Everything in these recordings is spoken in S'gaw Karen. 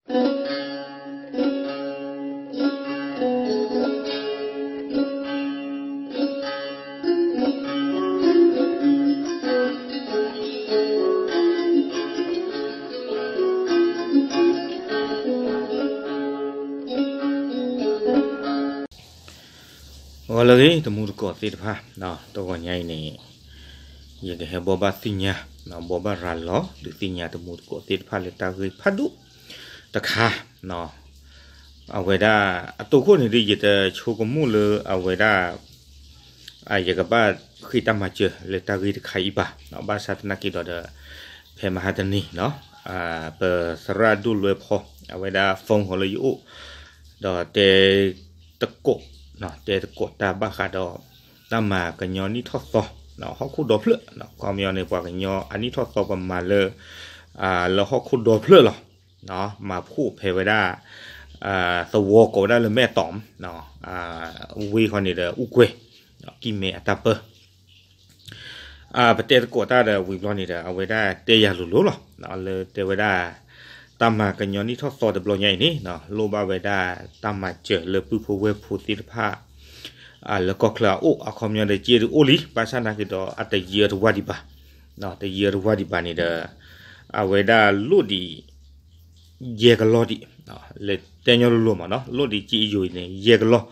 ဂီၤလၢအဂ့ၤ တမူတကိးသ့ၣ်တဖၣ်, တဂီၤညါအံၤန့ၣ် ယကဟဲဘိးဘၣ်သ့ၣ်ညါ, ဘိးဘၣ်ရၤလီၤ ဒုးသ့ၣ်ညါတမူတကိးသ့ၣ်တဖၣ်လၢတၢ်ဂ့ၢ်ဖးဒိၣ် တခါ, အဝဲဒၣ် အတိခိၣ်န့ၣ်ဒီး ယတဆိကမိၣ်လၢအဝဲဒၣ် ယကဘၣ်ဃ့တၢ်မၤစၢၤလၢတၢ်ဂ့ၢ်တခါအံၤဘၣ်, ဘၣ်ဆၣ်သနာ်က့ဒီးဒီး ဖဲမဟါတနံၤ ပသရၣ်ဒိၣ်လွဲဖီ အဝဲဒၣ် phone ဃီၤလၢယအိၣ် ဒီးတဲတကိး, တဲတကိးတၢ်ဘၣ်ဃးဒီး တၢ်မၤကညီနံၣ်ထီၣ်သီ ဟီၣ်ခိၣ်ဒီဖျၢၣ်, ခီပညီန့ၣ် ပှၤကညီအနံၣ်ထီၣ်သီပမၤလၢ လၢဟီၣ်ခိၣ်ဒီဖျၢၣ်လီၤ. မၤဖှိၣ်ဖဲဝဲဒၣ် သဝီကိးဝဲဒၣ်လၢမဲၢ်တီၤ, ဝ့ၢ်ဃီန့ၣ်ဒီးအူကွဲၤ ကံၢ်မဲအတၢ်ပၢ ပတဲသကိးတၢ်ဒီးဝံၤဘျီန့ၣ်ဒီး အဝဲဒၣ်တဲယၤလိၤလိၤလီၤ. လၢတဲဝဲဒၣ် တၢ်မၤကညီနံၣ်ထီၣ်သီတဘျီညါအံၤန့ၣ် လိၣ်ဘၣ်ဝဲဒၣ်တၢ်မၤစၢၤလၢပုၢ်ဖိဝဲၢ်ဖိသ့ၣ်တဖၣ် လၢကီၢ်ချၢအအိၣ် အခီပညီဒီး က့ဒုးအိၣ်လံ ဘၣ်ဆၣ်သနာ်က့ဒီး အတယံၤတဝါဒံးဘၣ်, တယံၤတဝါဒံးဘၣ်န့ၣ်ဒီး အဝဲဒၣ်လိၣ်ဒံး ယဲၢ်ကလီၢ်ဒံး, လၢတဲညီလိၤလိၤမးနီၤ လိၣ်ဒံးက့ယိၤအံၤန့ၣ် ယဲၢ်ကလီၢ်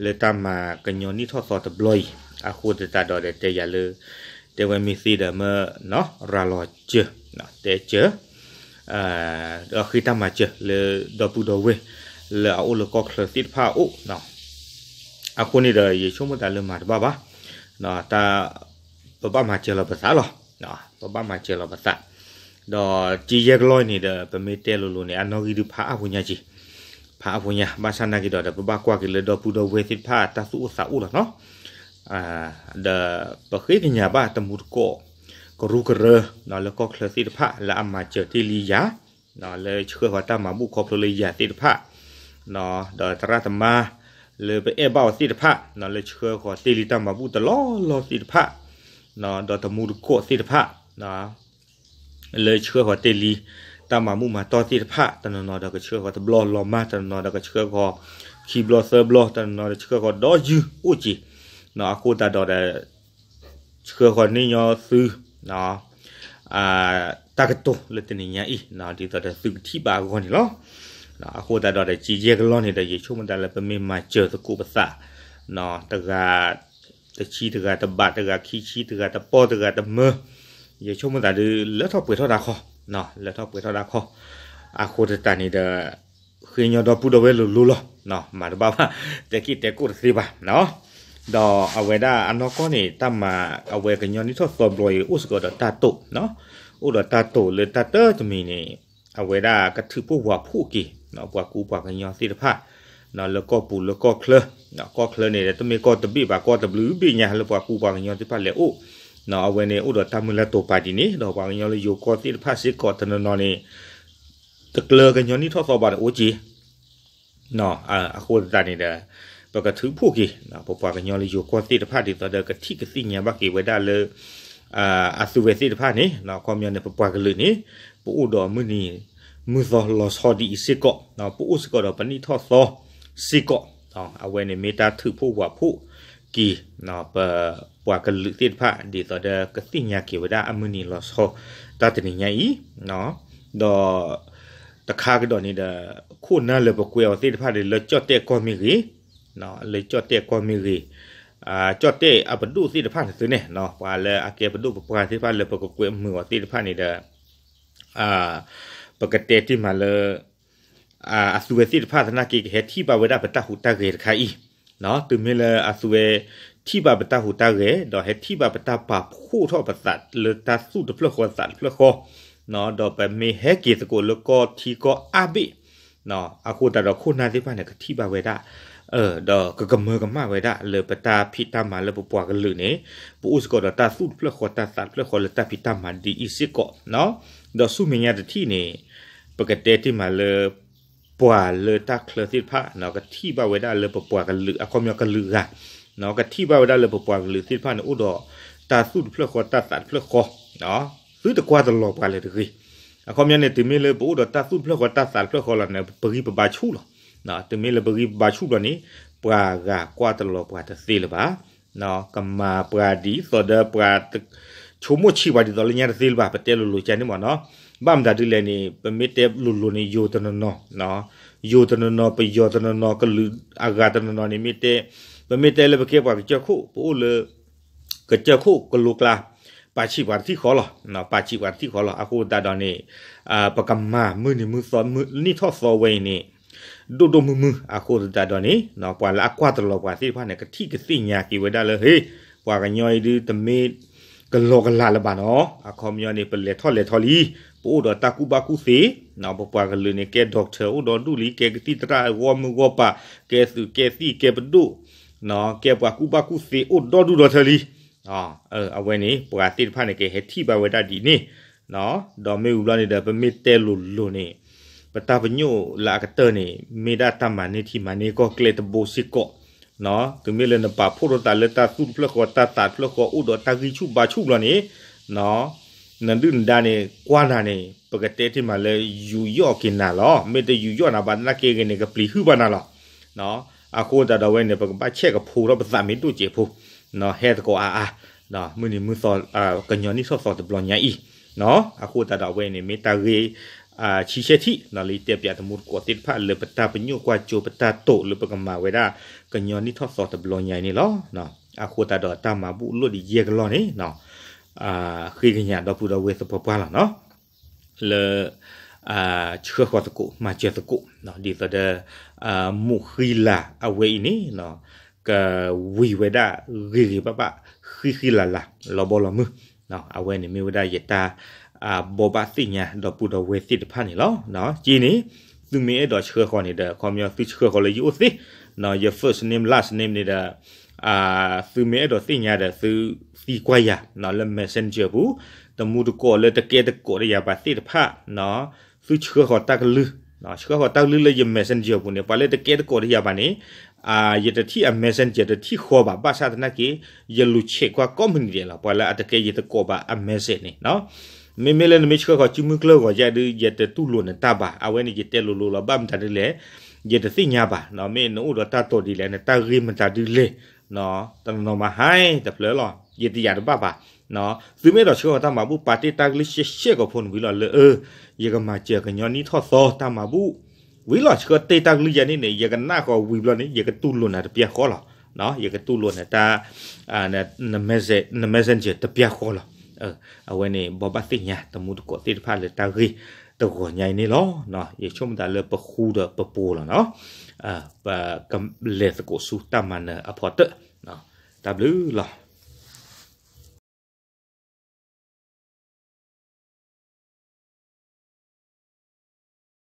လၢတၢ်မၤကညီနံၣ်ထီၣ်သီတဘျီအံၤ အဃိသတးဒီးဒီးတဲယၤလၢ တဲဝဲမ့ၢ်သ့ဒီးမၢ ရၤလီၤစၢၤ တဲစၢၤ ဃ့တၢ်မၤစၢၤလၢဒီပုၢ်ဒီဝဲၢ် လၢအအိၣ်လၢကီၢ်ချၢသ့ၣ်တဖၣ်အအိၣ် အဃိန့ၣ်ဒီး ယဆိကမိၣ်သးလၢမၤတဘၣ်ဘၣ်, တၢ် ပဘၣ်မၤစၢၤလီၤပသးလီၤ, ပဘၣ်မၤစၢၤလီၤပသး, ဒီးက့ယဲၢ်ကလီၢ်န့ၣ်ဒီး ပမ့ၢ်တဲလိၤလိၤန့ၣ် အနီၣ်ဂံၢ်ဒုးဖးအါဖိညါက့ၤ, ဖးအါဖိညါ ဘၣ်ဆၣ်သနာ်က့ဒီး ပဘၣ်ကွၢ်က့ၤလၢဒီပုၢ်ဒီဝဲၢ်သ့ၣ်တဖၣ်တၢ်သူၣ်အိၣ်သးအိၣ်လီၤနီၤ, ဒီးပဃ့ကညးဘၣ်တမူတကိး ကရူၢ်ကရၢ လၢကီၢ်ချၢသ့ၣ်တဖၣ် လၢအမၤစၢၤတ့ၢ်လံယၤ လၢဆှၢဃီၤတၢ်မၤဘူၣ်ခီဖျိလၢယၤသ့ၣ်တဖၣ်, ဒီးသရၣ်သမါ လၢပအဲၣ်ဘၣ်အီၤသ့ၣ်တဖၣ် လၢဆှၢဃီၤတ့ၢ်လံတၢ်မၤဘူၣ်တလီၢ်လီၢ်သ့ၣ်တဖၣ်, ဒီးတမူတကိးသ့ၣ်တဖၣ် လၢဆှၢဃီၤတ့ၢ်လံ တၢ်မၤဘူၣ်မၤတီၢ်သ့ၣ်တဖၣ် တနီၤနီၤဒီးကဆှၢဃီၤတဘျီလီၤမၢ် တနီၤနီၤဒီးကဆှၢဃီၤ ခံဘျီသၢဘျီ တနီၤနီၤဒီးဆှၢဃီၤဒီယုၢ်အိၣ်က့ၤ, အဃိသတးဒီး ဆှၢဃီၤန့ၢ်ညီသု တၢ်ကတိၤလၢတနံၤညါအံၤ ဒ်သိးဒီးသုကထံၣ်ဘၣ်အဂီၢ်န့ၣ်လီၤ. အဃိသတးဒီးဒီး က့ယဲၢ်ကလီၢ်န့ၣ်ဒီး ယဆိကမိၣ်သးလၢပမ့ၢ်မၤစၢၤသကိးပသး တဂၤတဆံ တဂၤတဘး တဂၤခံဆံ တဂၤတပီၢ် တဂၤတမၢ, ယဆိကမိၣ်သးဒုး လၢထီၣ်ပှဲၤထီၣ်တၢ်ခီ, လၢထီၣ်ပှဲၤထီၣ်တၢ်ခီ, အဃိသတးန့ၣ်ဒီး ဃ့ညီဒီပုၢ်ဒီဝဲၢ်လိၤလိၤလီၤ, မၤတဘၣ်ဘၣ် တဲက့ၢ်တဲကိၢ်တသ့ဘၣ်, ဒီးအဝဲဒၣ်အနီၢ်ကီၢ်န့ၣ် တၢ်မၤအဝဲကညီနံၣ်ထီၣ်သီဘျီအံၤ အိၣ်စ့ၢ်ကီးဒီးတၢ်တိာ်, အိၣ်ဒီးတၢ်တိာ်လၢတၢ်တၢတမံၤန့ၣ် အဝဲဒၣ်ကထုးဖှိၣ်ဝးဖှိၣ်က့ၤ ပှၤကူပှၤကညီသ့ၣ်တဖၣ် လၢကီၢ်ပူၤလၢကီၢ်ချၢ, ကီၢ်ချၢန့ၣ် တမ့ၢ်ကီၢ်တဘ့ၣ်ဘၣ် ကီၢ်တဘျုးဘ့ၣ်ညါလၢပှၤကူပှၤကညီသ့ၣ်တဖၣ်လဲၤအိၣ်, အဝဲန့ၣ်အိၣ်ဒီးတၢ်မုၢ်လၢ်တိာ်ပာ်ဒ်န့ၣ် ဒီးပှၤကညီလၢယိၤကီၢ်သ့ၣ်တဖၣ်စ့ၢ်ကီးတနီၤနီၤန့ၣ် တကျၢၤကညီနံၣ်ထီၣ်သီဘၣ်ဒီးအိၣ်က့ၤ အဃိသတးန့ၣ်ဒီး ပကထုးဖှိၣ်က့ၤ ပပှၤကညီလၢယိၤကီၢ်သ့ၣ်တဖၣ် ဒ်သိးဒီးကထံၣ်ကသ့ၣ်ညါဘၣ်က့ၤဝဲဒၣ်လၢ အသုဝဲသ့ၣ်တဖၣ်န့ၣ် ခီပညီန့ၣ် ပပှၤကလုာ်န့ၣ် ပအိၣ်ဒီးမုၢ်နံၤမုၢ်သီလီၤဆီဒ်အံၤစ့ၢ်ကီး, ပအိၣ်စ့ၢ်ကီးဒီးပနံၣ်ထီၣ်သီစ့ၢ်ကီး, အဝဲန့ၣ်မ့ၢ်တၢ်ထုးဖှိၣ်ဝးဖှိၣ်က့ၤ ပပှၤကလုာ်သ့ၣ်တဖၣ် ဒ်သိးဒီးကသ့ၣ်ညါက့ၤဝဲဒၣ်အမုၢ်နံၤလီၤဆီ တၢ်တနံၤညါအံၤ, ဒီး တခါကဒီးန့ၣ်ဒီး ခိၣ်နၢ်လၢပကွဲးအီၤသ့ၣ်တဖၣ်န့ၣ် လၢကၠီၣ်တဲၣ်ကီၢ်မ့ၢ်ဂ့ၤ, လၢကၠီၣ်တဲၣ်ကီၢ်မ့ၢ်ဂ့ၤ, ကၠီၣ်တဲၣ်အပဒိၣ်သ့ၣ်တဖၣ်န့ၣ်သုန့ၣ် ပှၤလၢအကဲပဒိၣ်ပပှၢ်သ့ၣ်တဖၣ်လၢပကကွဲးမုာ်အီၤသ့ၣ်တဖၣ်န့ၣ်ဒီး ပကတဲတ့ၢ်မးလၢ အသုဝဲသ့ၣ်တဖၣ်သနာ်က့ ကဟဲထံၣ်ဘၣ်ဝဲဒၣ်ပတၢ်ဟူးတၢ်ဂဲၤတခါအံၤ, တုၤမ့ၢ်လၢအသုဝဲထံၣ်ဘၣ်ပတၢ်ဟူးတၢ်ဂဲၤ ဒီးဟဲထံၣ်ဘၣ်ပတၢ်ပာ်ဖှိၣ်ထီၣ်ပသးလၢတၢ်သူၣ်တဖျၢၣ်ဃီသးတဖျၢၣ်ဃီ, ဒီးပမ့ၢ်ဟဲက့ၤသကိးလၢကီၢ်ထံကီၢ်အါဘ့ၣ် အဃိသတးဒီးခိၣ်နၢ်သ့ၣ်တဖၣ်န့ၣ် ကထံၣ်ဘၣ်ဝဲဒၣ် ဒီးကကမၢကမၣ်ဝဲဒၣ်လၢပတၢ်ဖံးတၢ်မၤလၢပပှၤကလုာ်န့ၣ် ပအိၣ်စ့ၢ်ကီးဒီးတၢ်သူၣ်တဖျၢၣ်ဃီတၢ်သးတဖျၢၣ်ဃီလၢတၢ်ဖံးတၢ်မၤဒ်အံၤစ့ၢ်ကီး, ဒီးဆူမဲာ်ညါတထံၣ်န့ၣ် ပကတဲတ့ၢ်မးလၢ ပှၤလၢတၢ်ချၢသ့ၣ်တဖၣ် ကထံၣ်ဘၣ်ဝဲဒၣ်လၢပပှၤကလုာ် အခီပညီကလုာ်ဂၤ ကထံၣ်ဘၣ်ဝဲဒၣ်လၢပပှၤကလုာ်သ့ၣ်တဖၣ်န့ၣ် အိၣ်ဒီးတၢ်သူၣ်တဖျၢၣ်ဃီတၢ်သးတဖျၢၣ်ဃီ, သုတကွၢ်တလီၤပှၤလၢၤတဂ့ၤ, အခီပညီန့ၣ် တုၤမ့ၢ်လၢပအိၣ်ဒီးတၢ်သူၣ်တဖျၢၣ်ဃီတၢ်သးတဖျၢၣ်ဃီလီၤန့ၣ် ပဂံၢ်ပဘါဆူၣ်လီၤ. တုၤမ့ၢ်လၢပဂံၢ်ပဘါဆူၣ်ဘျီန့ၣ် ပှၤဂၤကွၢ်တလီၤပှၤတသ့လၢၤဘၣ်. ကမၤပှၤဒ်သိးဒီးပှၤ ဆိကမိၣ်ဆံးပှၤဒ်သိးလၢညါတသ့လၢၤဘၣ် ပတဲလိၤလိၤကန့ၣ်မ့ၢ်နီၤ. ဘၣ်မတၤဒ်လဲၣ်န့ၣ် ပမ့ၢ်တဲလိၤလိၤန့ၣ် ယိၤတနီၤနီၤ ယိၤတနီၤနီၤ ပယီၤတနီၤနီၤ ကလုာ်အဂၤတနီၤနီၤန့ၣ် မ့ၢ်တဲ ပမ့ၢ်တဲလၢပကဲပှၤကစၢၢ်ခိၣ် ပအိၣ်လၢ ကစၢၢ်ခိၣ်ကလိကျါ ပာ်ဆံးပှၤတထံၣ်ဃီလီၤ. ပာ်ဆံးပှၤတထံၣ်ဃီလီၤ. အဃိသတးဒီးန့ၣ် ပကမၤမုၢ်နံၤမုၢ်သီ နံၣ်ထီၣ်သီဝဲအံၤန့ၣ် ဒိၣ်ဒိၣ်မုၢ်မုၢ် အဃိသတးဒီးန့ၣ် ပှၤလၢအကွၢ်တလီၤပှၤသ့ၣ်တဖၣ်န့ၣ် ကထံၣ်ကသ့ၣ်ညါက့ၤဝဲဒၣ်လၢ ဟ့ ပှၤကညီအံၤဒုး တမ့ၢ်ကလီကလးလၢၤဘၣ်နီၤ. အခီပညီန့ၣ် ပလဲၤထီၣ်လဲၤထီလံ ပအိၣ်ဒီးတၢ်ကူၣ်ဘၣ်ကူၣ်သ့ ပပှၤကလုာ်န့ၣ် ကဲ doctor အိၣ်ဒီဒူၣ်လံ ကဲကသံၣ်သရၣ်ဂီၢ်မုၢ်ဂီၢ်ပၤ ကဲသုးကဲသံၣ်ကဲပဒိၣ် ကဲပှၤကူၣ်ဘၣ်ကူၣ်သ့အိၣ်ဒီဒူၣ်ဒီထၢလံ. အဝဲန့ၣ် ပှၤသ့ၣ်တဖၣ်န့ၣ် ကဟဲထံၣ်ဘၣ်ဝဲဒၣ်ဒ်န့ၣ် ဒီးမ့ၢ်ဝံၤဘျီန့ၣ်ဒီး ပမ့ၢ်တဲလိၤလိၤန့ၣ် ပတၢ်ပညိၣ်လၢအကတၢၢ်န့ၣ် မ့ၢ်ဒၣ်တၢ်မၤန့ၢ်ထံမၤန့ၢ်ကီၢ်ကျဲတဘိစ့ၢ်ကီး တုၤမ့ၢ်လၢနပာ်ဖှိၣ်ထီၣ်သးလၢတၢ်သူၣ်တဖျၢၣ်ဃီ တၢ်သးတဖျၢၣ်ဃီ အိၣ်ဒီးတၢ်ဂံၢ်ဆူၣ်ဘါဆူၣ်ဘျီန့ၣ် နဒုၣ်နဒါန့ၣ် ကွၢ်နၤန့ၣ် ပကတဲတ့ၢ်မးလၢ ယူးယီၣ်က့ၤနၤလီၤ. မ့ၢ်တယူးယီၣ်နၤဘၣ်သနာ်က့ဂ့ၤန့ၣ် ကပျံၤဟုၣ်ဘၣ်နၤလီၤ. အဃိသတးဒီးဝဲန့ၣ် ပကဘၣ်ဆဲးကဖိထီၣ်ပသးမ့ၢ်ဒိၣ်စဲးဖိ ဟဲသကိးအါအါ မုၢ်နံၤမုၢ်သီ ကညီနံၣ်ထီၣ်သီတဘျီညါအံၤ အဃိသတးဒီးအဝဲန့ၣ် မ့ၢ်တၢ်ဂ့ၢ်ဆံဆဲၣ်ထံၣ် လၢယတဲပၠးတမူတကိးသ့ၣ်တဖၣ်လၢပတၢ်ပညိၣ်ကွၢ်စိပတၢ်တိာ်လၢပကမၤဝဲဒၣ် ကညီနံၣ်ထီၣ်သီတဘျီညါအံၤန့ၣ်လီၤ. အဃိသတးဒီးတၢ်မၤဘူၣ်လိၣ်ဒံးယဲၢ်ကလီၢ်န့ၣ် ဃ့ကညးဒီပုၢ်ဒီဝဲၢ်သပှၢ်ပှၢ်လီၤနီၤ လၢ ဆှၢဃီၤသကိး မၤစၢၤသကိး ဒ်သိးဒီး မူးဃံလၤအဝဲအံၤန့ၣ် ကဝံၤဝဲဒၣ်ဂ့ၤဂ့ၤဘၣ်ဘၣ် ဃံဃံလၤလၤ လီၤဘီလီၤမုၢ် အဝဲန့ၣ်မ့ၢ်ဝဲဒၣ်ယတၢ် ဘိးဘၣ်သ့ၣ်ညါဒီပုၢ်ဒီဝဲၢ်သ့ၣ်တဖၣ်န့ၣ်လီၤ. က့န့ၣ် သုမ့ၢ်အဲၣ်ဒိးဆှၢဃီၤန့ၣ်ဒီး ခီပညီသုဆှၢဃီၤလၢယအိၣ်သ့ ယ first name last name န့ၣ်ဒီး သုမ့ၢ်အဲၣ်ဒိးသ့ၣ်ညါဒီးသုသံကွၢ်ယၤ လၢ messenger ပူၤ တမူတကိးလၢတကဲတကိးတယၤဘၣ်သ့ၣ်တဖၣ် သုဆှၢဃီၤတၢ်ကလုၢ် ဆှၢဃီၤတၢ်ကလုၢ်လၢယ messenger ပူၤန့ၣ် ပှၤလၢတကဲတကိးတယၤဘၣ်န့ၣ် ယတထံၣ်အ messenger တထံၣ်ဃီဘၣ် ဘၣ်ဆၣ်သနာ်က့ ယလူၤဆဲးကွၢ်ကိးမုၢ်နံၤဒဲးလီၤ ပှၤလၢအတကဲယတကိးဘၣ်အ message န့ၣ် မ့မ့ၢ်လၢနမ့ၢ်ဆှၢဃီၤစုမုၢ်ကျၢၢ်ဂီၤယါဒုး ယတတူၢ်လိာ်နတၢ်ဘၣ် အဝဲန့ၣ်ယတဲလိၤလိၤလီၤ ဘၣ်မတၤဒ်လဲၣ် ယတသ့ၣ်ညါဘၣ် မ့ၢ်နအိၣ်ဒီးတၢ်တိာ်ဒ်လဲၣ် နတၢ်ဂ့ၢ်မတၤဒ်လဲၣ် တနီၤနီၤမၤဟါတဖျၢၣ်လီၤ ယတယာ်တဘၣ်ဘၣ် သုမ့ၢ်အဲၣ်ဒိးဆှၢဃီၤတၢ်မၤဘူၣ် ပာ်တ့ၢ်တၢ်ကလုၢ်ရှဲရှဲကိာ်ဖိန့ၣ်ဝံၤလီၤလၢ ယကမၤစၢၤကညီနံၣ်ထီၣ်သီတၢ်မၤဘူၣ် ဝံၤလီၤ ဆှၢတ့ၢ်တၢ်ကလုၢ်ယါန့ၣ်န့ၣ် ယကနၣ်ဃီၤဝံၤဘျီန့ၣ် ယကတူၢ်လိာ်နၤတပျၢ်ဃီလီၤ ယကတူၢ်လိာ်နတၢ် န messenger တပျၢ်ဃီလီၤ အဝဲန့ၣ် ဘိးဘၣ်သ့ၣ်ညါတမူတကိးသ့ၣ်တဖၣ်လၢတၢ်ဂ့ၢ်တဂီၤညါအံၤန့ၣ်လီၤ ယဆိကမိၣ်သးလၢပဃူဒီးပပူၤလီၤနီၤ ပကလဲၤသကိးဆူတၢ်မၤနၢၤအဖီတၢၣ် တၢ်ဘျုးလီၤ